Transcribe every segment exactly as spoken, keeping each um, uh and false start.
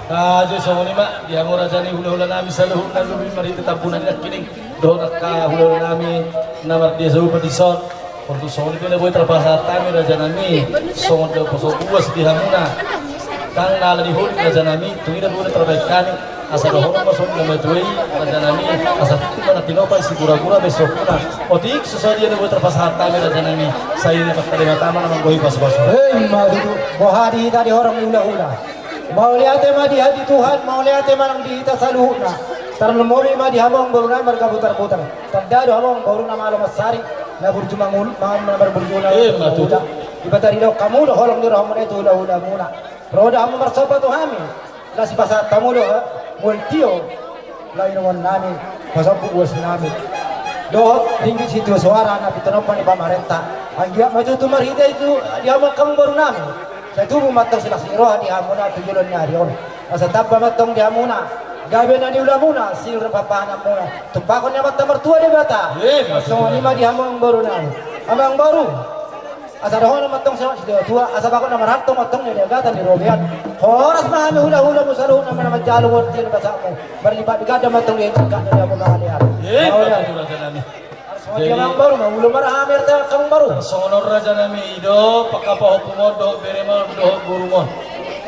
Jadi songon i ma di hamu raja ni hulahula nami saluhutna, lobi marhite tampunan i nangkining dohot angka hulahula nami na mardia saluhutna dison. Porlu songon i pe na boi tarpasahat hami raja nami songon dao poso buas di hamuna. Ndang na ala ni holit raja nami, tung i na boi tarbahen hami. Asa dohonon ma songon na matua i raja nami, asa tingki ma na tinopa i siguragura besokna. Otik so sadia na boi tarpasahat hami raja nami, sai na mangkali ma tama na manggohi pasupasu. Emma tutu. Boha di hita di horong ni hulahula. Mauliate ma di hita di Tuhan, mauliate ma nang di hita saluhutna. Tarlumobi ma di hamu amang boru nami marga Butarbutar. Tanda do hamu amang boru na malo mansari, na burju mangolu, na marburju na. Emma tutu. Dipatarida hamu do holong ni rohamuna i tu hulahulamuna. Ro do hamu marsomba tu hami. Laos dipasahat hamu do, eh, mual tio. Laho inumon nami, pasombu uas nami. Dohot ringgit sitio soara na pinompar ni pamarenta. Anggiat ma tutu marhite i tu di hamu angka amang boru nami. Sai tubu ma antong silas ni roha di hamuna tu joloan ni ari on. Asa tamba ma antong di hamuna gabe na niulamuna, sinur pahanhanmuna. Tumpahon ni Amanta Martua Debata. Emma tutu. Songon i ma di hamu amang boru nami. Amang boru. Asa dohonon ma antong songon situatua, asa bagot na marhalto ma antong di hagatan ni robean. Horas ma hami hulahulamu saluhutna na manjalo bortian basakmu. Marlipat di ganda ma antong di hita angka na di hamu na halean. Emma tutu raja nami. Songon i amang boru, maulo ma ra hami arte angka amang boru. Songon on raja nami, i do pangkapahompu on dohot beremu on dohot borumu on.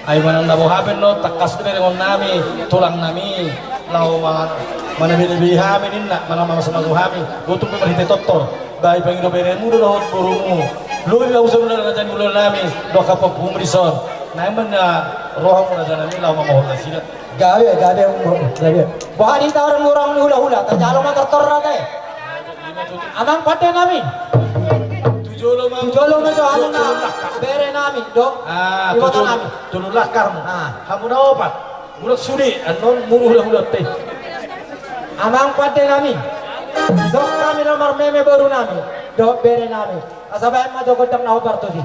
Ai manang na boha pe on, tangkas do berengon nami, tulang nami, laho ma-, manabelebei hami ninna, manang mamasumasu hami, botung pe marhite tortor, ba i pangido beremu do dohot borumu. Lobi ma husomba raja ni hulahula nami, dohot pangkapahompu dison. Naeng ma na rohamu raja nami, laho mamohon nasida. Gabe, gabe, gabe. Boha di hita horong ni hulahula, tajalo ma tortor ate. Amang pande nami. Tu jolo ma. Tu jolo ma jo hamu na bere nami, do. Ah, tu jolo, tu jolo lakkar. Ah. Hamu na opat. Mulak sude, annon muru hulahula te. Amang pande nami. Dok hami na marmeme boru nami. Dok bere nami. Asa bahen ma jo gondang na hombar tusi.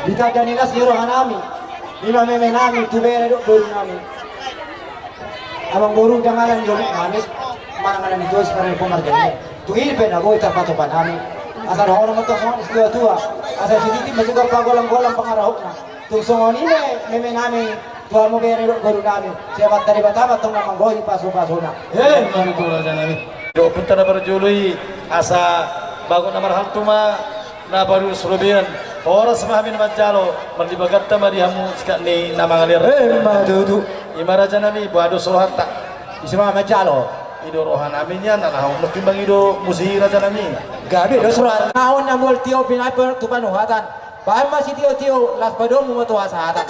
Di tanda ni las ni roha nami, ima meme nami tu bere dohot boru nami. Amangboru, dang ala ni joluk manis, manang ala ni joluk siparehe pomarjani. Tung i pe na boi tarpatupa nami. Asa dohonon ma tong songon ni situa-tua, asa sititi ma jolo pagolang-golang pangarahutna. Tung songon i ma meme nami, tu hamu bere dohot boru nami. Sai Amanta Debata ma tong na manggohi pasu-pasuna. Emma tutu, raja nami. Dohot ompunta na parjolo i, asa bagot na marhalto ma na paruas robean. Horas ma hami na manjalo, marlipaganta ma di hamu sikat ni na mangalean. Emma tutu. Ima, raja nami, boha do so rohanta? Ise ma manjalo? I do roha nami nian, na laho nangkin mangido musik, raja nami. Gabe do so rohanta. Naon na mual tio pinaper tu panuhatan. Bahen ma sitio-tio, laos padomu ma tu hasahatan.